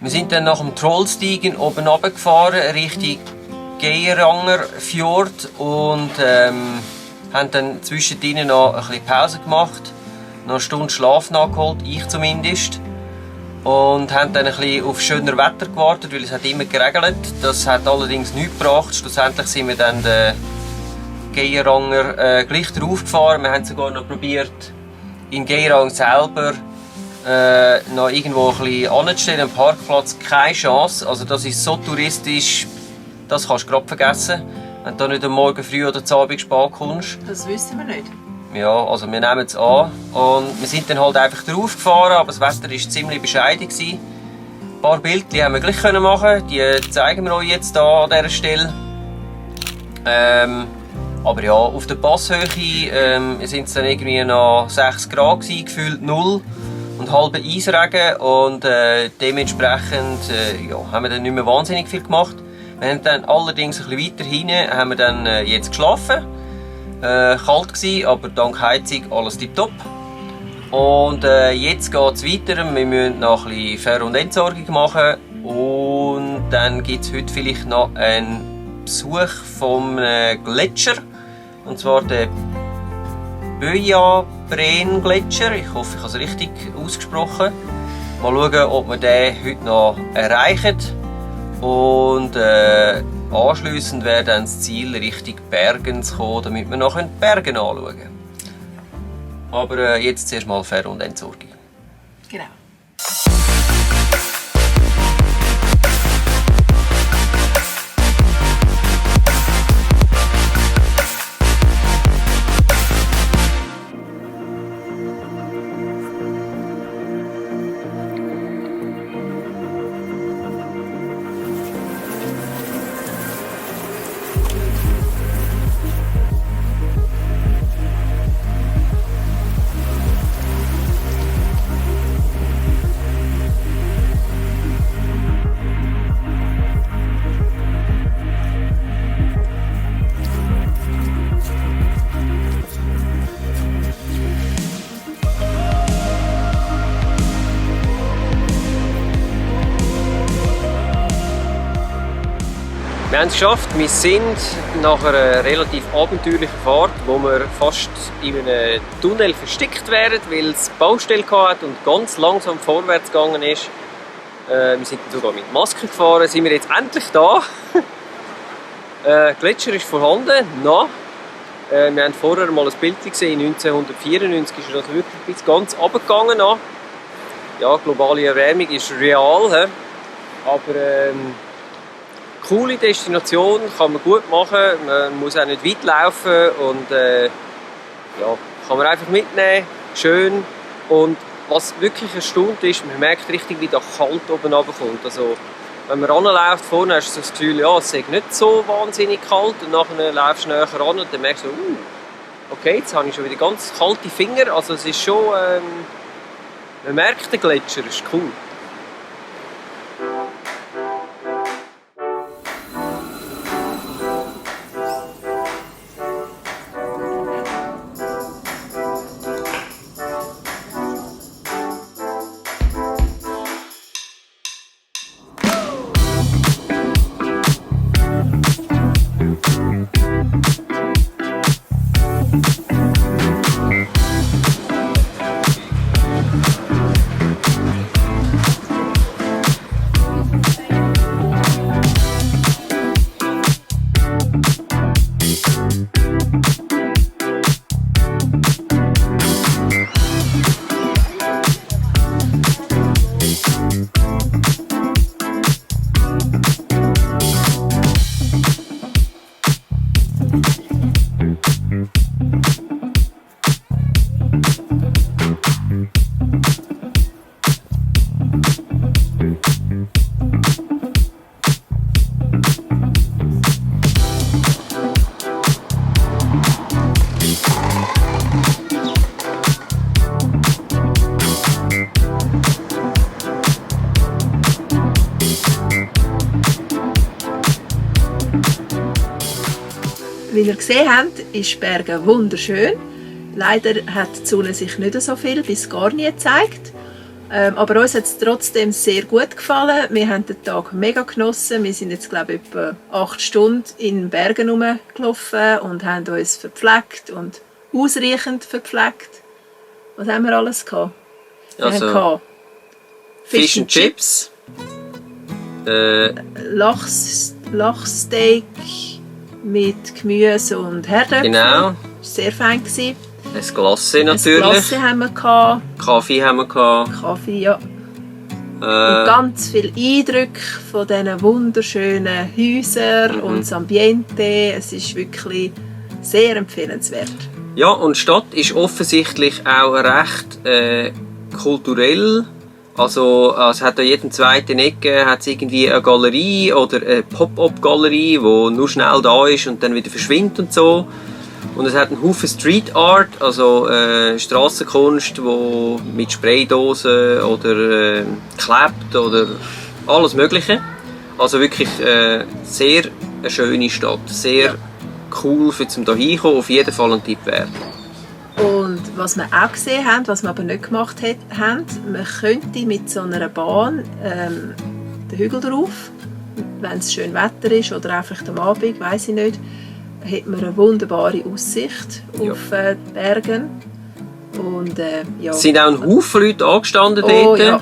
Wir sind dann nach dem Trollsteigen oben runtergefahren Richtung Geiranger Fjord und haben dann zwischendrin noch ein bisschen Pause gemacht, noch eine Stunde Schlaf nachgeholt, ich zumindest. Und haben dann ein bisschen auf schöner Wetter gewartet, weil es hat immer geregnet. Das hat allerdings nichts gebracht. Schlussendlich sind wir dann den Geiranger gleich drauf gefahren. Wir haben sogar noch probiert, in Geirang selber noch irgendwo ein bisschen anzustellen. Am Parkplatz keine Chance. Also das ist so touristisch, das kannst du gerade vergessen, wenn du nicht am Morgen früh oder am Abend spät kommst. Das wissen wir nicht. Ja, also wir nehmen es an und wir sind dann halt einfach drauf gefahren, aber das Wetter war ziemlich bescheiden. Ein paar Bildchen haben wir gleich machen, die zeigen wir euch jetzt hier an dieser Stelle. Aber ja, auf der Passhöhe sind es dann irgendwie noch 6 Grad gewesen, gefühlt 0 und halber Eisregen und dementsprechend ja, haben wir dann nicht mehr wahnsinnig viel gemacht. Wir haben dann allerdings ein bisschen weiter hinten haben wir dann jetzt geschlafen. Kalt gsi, aber dank Heizung alles tipptopp. Und jetzt geht es weiter. Wir müssen noch ein bisschen Ver- und Entsorgung machen. Und dann gibt es heute vielleicht noch einen Besuch vom Gletscher. Und zwar den Böja-Breen-Gletscher. Ich hoffe, ich habe es richtig ausgesprochen. Mal schauen, ob wir den heute noch erreichen. Und anschliessend wäre dann das Ziel, Richtung Bergen zu kommen, damit wir noch Bergen anschauen können. Aber jetzt zuerst mal Ver- und Entsorgung. Genau. Wir haben es geschafft. Wir sind nach einer relativ abenteuerlichen Fahrt, wo wir fast in einem Tunnel versteckt wären, weil es Baustelle hatte und ganz langsam vorwärts gegangen ist. Wir sind sogar mit Maske gefahren, sind wir jetzt endlich da. Der Gletscher ist vorhanden, nah. Wir haben vorher mal ein Bild gesehen, 1994 ist er also wirklich bis ganz runtergegangen. Ja, globale Erwärmung ist real, aber coole Destination, kann man gut machen, man muss auch nicht weit laufen und ja, kann man einfach mitnehmen, schön. Und was wirklich erstaunt ist, man merkt richtig, wie das kalt oben runterkommt. Also, wenn man ranläuft, vorne hast du das Gefühl, ja, es ist nicht so wahnsinnig kalt und nachher läufst du näher ran und dann merkst du, okay, jetzt habe ich schon wieder ganz kalte Finger. Also es ist schon, man merkt den Gletscher, ist cool. Wie ihr gesehen habt, ist Bergen wunderschön. Leider hat die Sonne sich nicht so viel bis gar nie gezeigt. Aber uns hat es trotzdem sehr gut gefallen. Wir haben den Tag mega genossen. Wir sind jetzt, glaube ich, etwa 8 Stunden in den Bergen rumgelaufen und haben uns verpflegt und ausreichend verpflegt. Was haben wir alles gehabt? Wir haben Fish and Chips. Lachsteak mit Gemüse und Herdöpfel. Genau. Das war sehr fein. Ein Glacé natürlich. Ein Glacé haben wir gehabt. Kaffee haben wir gehabt. Kaffee, ja. Und ganz viele Eindrücke von diesen wunderschönen Häusern und das Ambiente. Es ist wirklich sehr empfehlenswert. Ja, und die Stadt ist offensichtlich auch recht kulturell. Also es hat an jedem zweiten Ecke hat's irgendwie eine Galerie oder eine Pop-up-Galerie, die nur schnell da ist und dann wieder verschwindet und so. Und es hat einen Haufen Street Art, also Strassenkunst, die mit Spraydosen oder klebt oder alles Mögliche. Also wirklich sehr eine schöne Stadt, sehr cool für zum da hinkommen, auf jeden Fall ein Tipp wert. Und was wir auch gesehen haben, was wir aber nicht gemacht haben, man könnte mit so einer Bahn den Hügel drauf, wenn es schön Wetter ist oder einfach am Abend, weiss ich nicht, hat man eine wunderbare Aussicht auf die Berge. Und, Es sind auch ein Haufen Leute angestanden dort. Ja.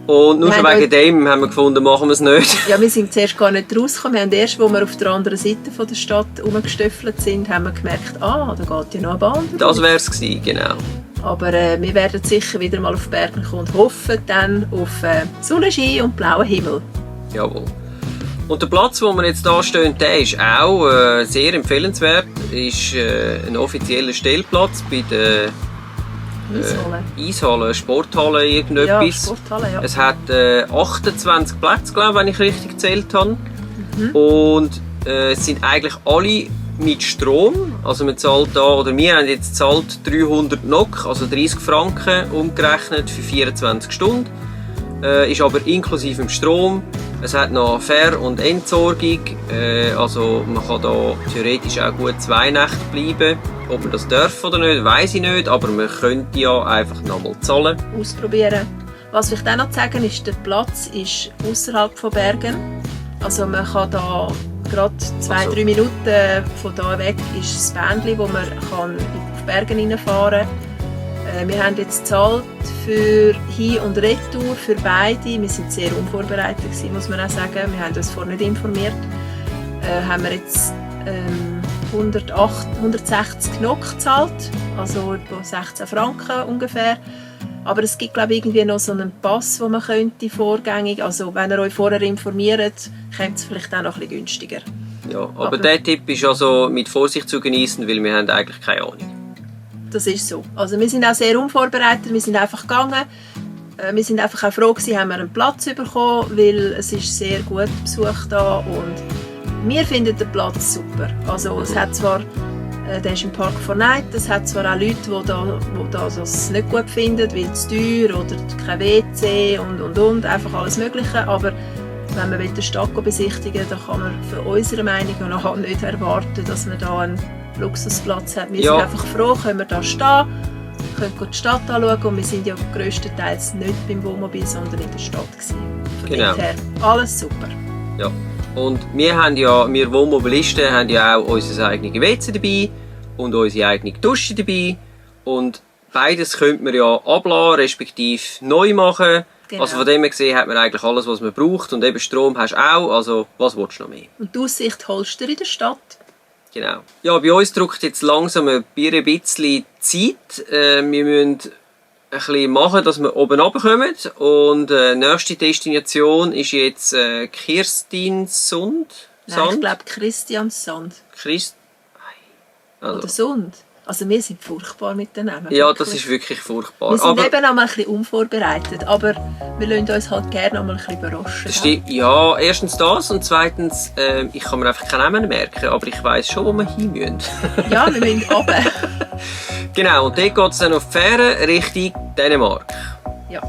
Und nur schon wegen dem haben wir gefunden, machen wir es nicht. Ja, wir sind zuerst gar nicht rausgekommen. Wir haben erst, als wir auf der anderen Seite von der Stadt herumgestöffelt sind, haben wir gemerkt, da geht ja noch eine Bahn. Das wäre es gewesen, genau. Aber wir werden sicher wieder mal auf die Berge kommen und hoffen dann auf Sonnenschein und blauen Himmel. Jawohl. Und der Platz, wo wir jetzt hier stehen, der ist auch sehr empfehlenswert. Ist ein offizieller Stellplatz bei der Eishalle, Sporthalle, irgendetwas. Ja, Sporthalle, ja. Es hat 28 Plätze, glaube ich, wenn ich richtig gezählt habe. Und es sind eigentlich alle mit Strom. Also man zahlt da, oder wir haben jetzt zahlt 300 NOK, also 30 Franken umgerechnet für 24 Stunden. Ist aber inklusive dem Strom. Es hat noch Ver- und Entsorgung. Also man kann da theoretisch auch gut 2 Nächte bleiben. Ob man das darf oder nicht, weiss ich nicht. Aber man könnte ja einfach nochmal zahlen. Ausprobieren. Was ich dann noch sagen ist, der Platz ist außerhalb von Bergen. Also man kann da gerade 2-3 Minuten von da weg ist das Bändchen, wo man kann auf die Berge reinfahren kann. Wir haben jetzt gezahlt für Hin- und Retour für beide. Wir waren sehr unvorbereitet, muss man auch sagen. Wir haben uns vorher nicht informiert. Haben wir jetzt 160 NOK gezahlt, also etwa 16 Franken ungefähr. Aber es gibt, glaube ich, irgendwie noch so einen Pass, den man könnte vorgängig, also wenn ihr euch vorher informiert, kommt es vielleicht auch noch ein bisschen günstiger. Ja, aber der Tipp ist also mit Vorsicht zu genießen, weil wir haben eigentlich keine Ahnung. Das ist so. Also wir sind auch sehr unvorbereitet, wir sind einfach gegangen. Wir sind einfach auch froh gewesen, haben wir einen Platz bekommen, weil es ist sehr gut Besuch da und wir finden den Platz super. Also es hat zwar, der ist im Park for Night, es hat zwar auch Leute, die das nicht gut finden, weil es teuer oder kein WC und einfach alles Mögliche, aber wenn man die Stadt besichtigen will, dann kann man für unsere Meinung noch nicht erwarten, dass man da einen Luxusplatz hat. Wir sind einfach froh, können wir da stehen, können die Stadt anschauen und wir sind ja grösstenteils nicht beim Wohnmobil, sondern in der Stadt gewesen. Von daher alles super. Ja. Und wir Wohnmobilisten haben ja auch unser eigenes WC dabei und unsere eigene Dusche dabei und beides könnte man ja ablassen, respektive neu machen. Genau. Also von dem her gesehen hat man eigentlich alles, was man braucht und eben Strom hast du auch, also was willst du noch mehr? Und die Aussicht holst du in der Stadt. Genau. Ja, bei uns drückt jetzt langsam ein bisschen Zeit. Wir müssen ein bisschen machen, dass wir oben runterkommen. Und die nächste Destination ist jetzt Kirstinsund. Nein, ich glaube Christiansand. Oder Sund. Also wir sind furchtbar mit den Namen. Ja, das ist wirklich furchtbar. Wir sind eben auch mal ein bisschen unvorbereitet, aber wir lassen uns halt gerne auch mal ein bisschen überraschen. Das stimmt. Ja, erstens das und zweitens, ich kann mir einfach keinen Namen merken, aber ich weiss schon, wo wir hin müssen. Ja, wir müssen runter. Genau, und dort geht es dann auf die Fähre Richtung Dänemark. Ja.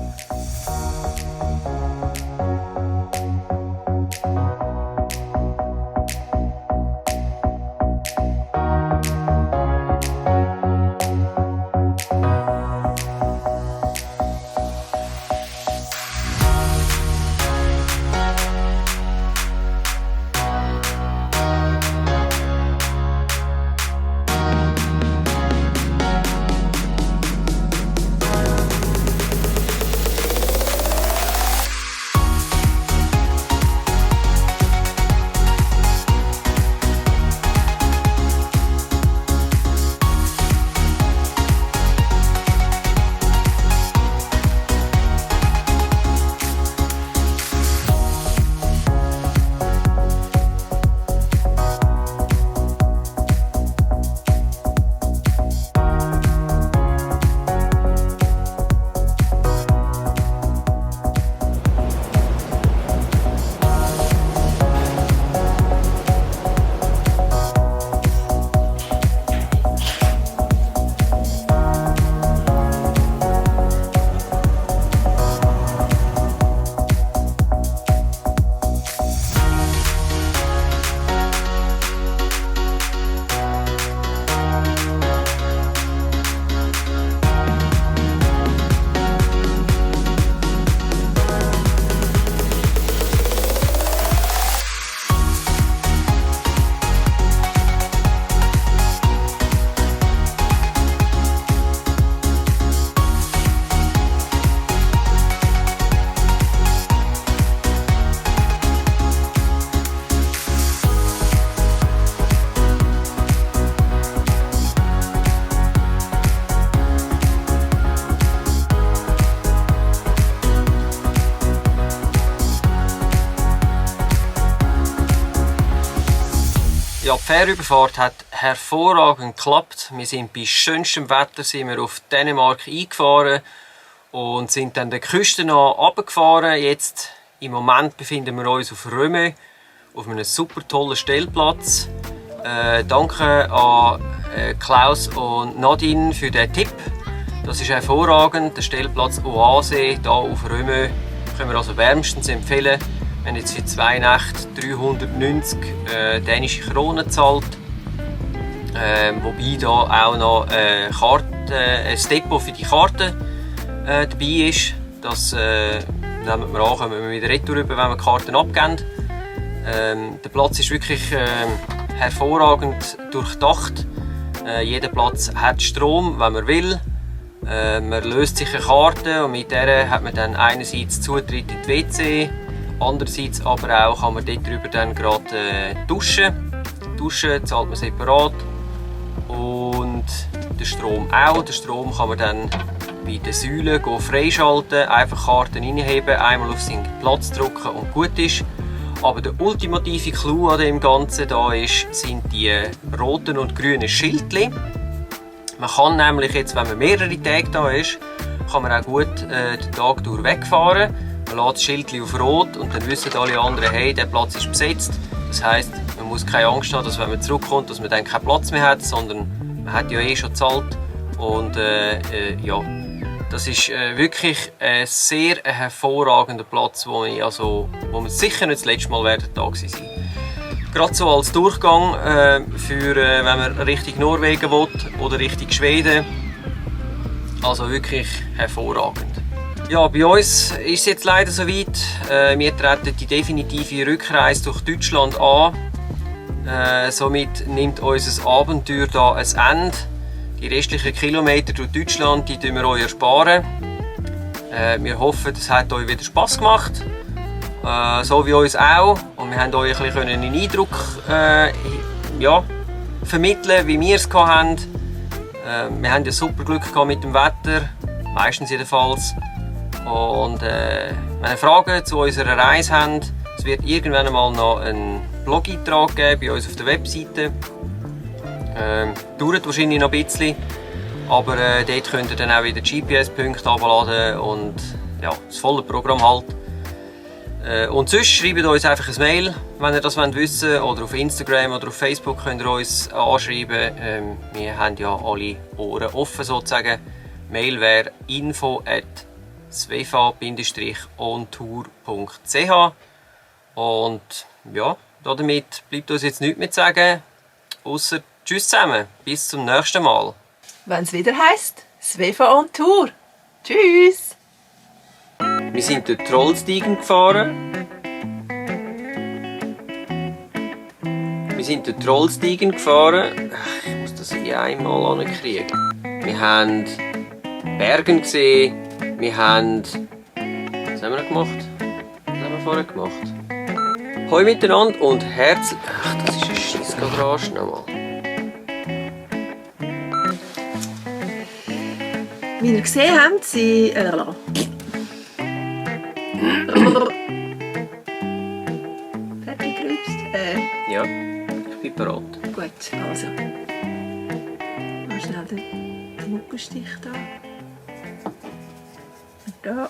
Ja, die Fährüberfahrt hat hervorragend geklappt. Wir sind bei schönstem Wetter auf Dänemark eingefahren und sind dann der Küste nach runtergefahren. Jetzt im Moment befinden wir uns auf Rømø, auf einem super tollen Stellplatz. Danke an Klaus und Nadine für den Tipp. Das ist hervorragend. Der Stellplatz Oase hier auf Rømø können wir also wärmstens empfehlen. Wir haben jetzt für 2 Nächte 390 dänische Kronen gezahlt. Wobei da auch noch ein Depot für die Karte dabei ist. Das nehmen wir an, kommen wir wieder retour rüber, wenn wir die Karten abgeben. Der Platz ist wirklich hervorragend durchdacht. Jeder Platz hat Strom, wenn man will. Man löst sich eine Karte und mit der hat man dann einerseits Zutritt in die WC, andererseits aber auch kann man dort drüber dann gerade duschen. Duschen zahlt man separat und der Strom auch. Den Strom kann man dann bei den Säulen freischalten, einfach Karten reinheben, einmal auf seinen Platz drücken und gut ist. Aber der ultimative Clou an dem Ganzen da sind die roten und grünen Schildchen. Man kann nämlich jetzt, wenn man mehrere Tage da ist, kann man auch gut den Tag durch wegfahren. Man lässt das Schildchen auf Rot und dann wissen alle anderen, hey, der Platz ist besetzt. Das heisst, man muss keine Angst haben, dass wenn man zurückkommt, dass man dann keinen Platz mehr hat, sondern man hat ja eh schon gezahlt. Und ja, das ist wirklich ein sehr hervorragender Platz, wo wir sicher nicht das letzte Mal werden da sein. Gerade so als Durchgang für wenn man Richtung Norwegen will oder Richtung Schweden. Also wirklich hervorragend. Ja, bei uns ist es jetzt leider soweit. Wir treten die definitive Rückreise durch Deutschland an. Somit nimmt unser Abenteuer da ein Ende. Die restlichen Kilometer durch Deutschland, die wir euch ersparen. Wir hoffen, es hat euch wieder Spass gemacht. So wie uns auch. Und wir haben euch ein bisschen einen Eindruck vermitteln, wie wir es hatten. Wir haben ja super Glück gehabt mit dem Wetter, meistens jedenfalls. Und wenn ihr Fragen zu unserer Reise habt, es wird irgendwann mal noch einen Blog-Eintrag geben bei uns auf der Webseite. Dauert wahrscheinlich noch ein bisschen, aber dort könnt ihr dann auch wieder GPS-Punkte abladen und ja, das volle Programm halt. Und sonst schreibt uns einfach ein Mail, wenn ihr das wissen wollt, oder auf Instagram oder auf Facebook könnt ihr uns anschreiben. Wir haben ja alle Ohren offen sozusagen. Mail wäre info@svefa-ontour.ch. Und ja, damit bleibt uns jetzt nichts mehr zu sagen, ausser tschüss zusammen, bis zum nächsten Mal. Wenn es wieder heisst, Svefa on Tour. Tschüss! Wir sind durch Trollstigen gefahren. Ich muss das hier einmal ankriegen. Wir haben Bergen gesehen. Wir haben... Was haben wir noch gemacht? Was haben wir vorher gemacht? Hoi miteinander und herzlich... Ach, das ist ein Scheissgarage nochmal. Wie ihr gesehen habt, sie... Fertig gerübst? Ja, ich bin bereit. Gut, also. Mal schnell den Muckenstich da. Und da.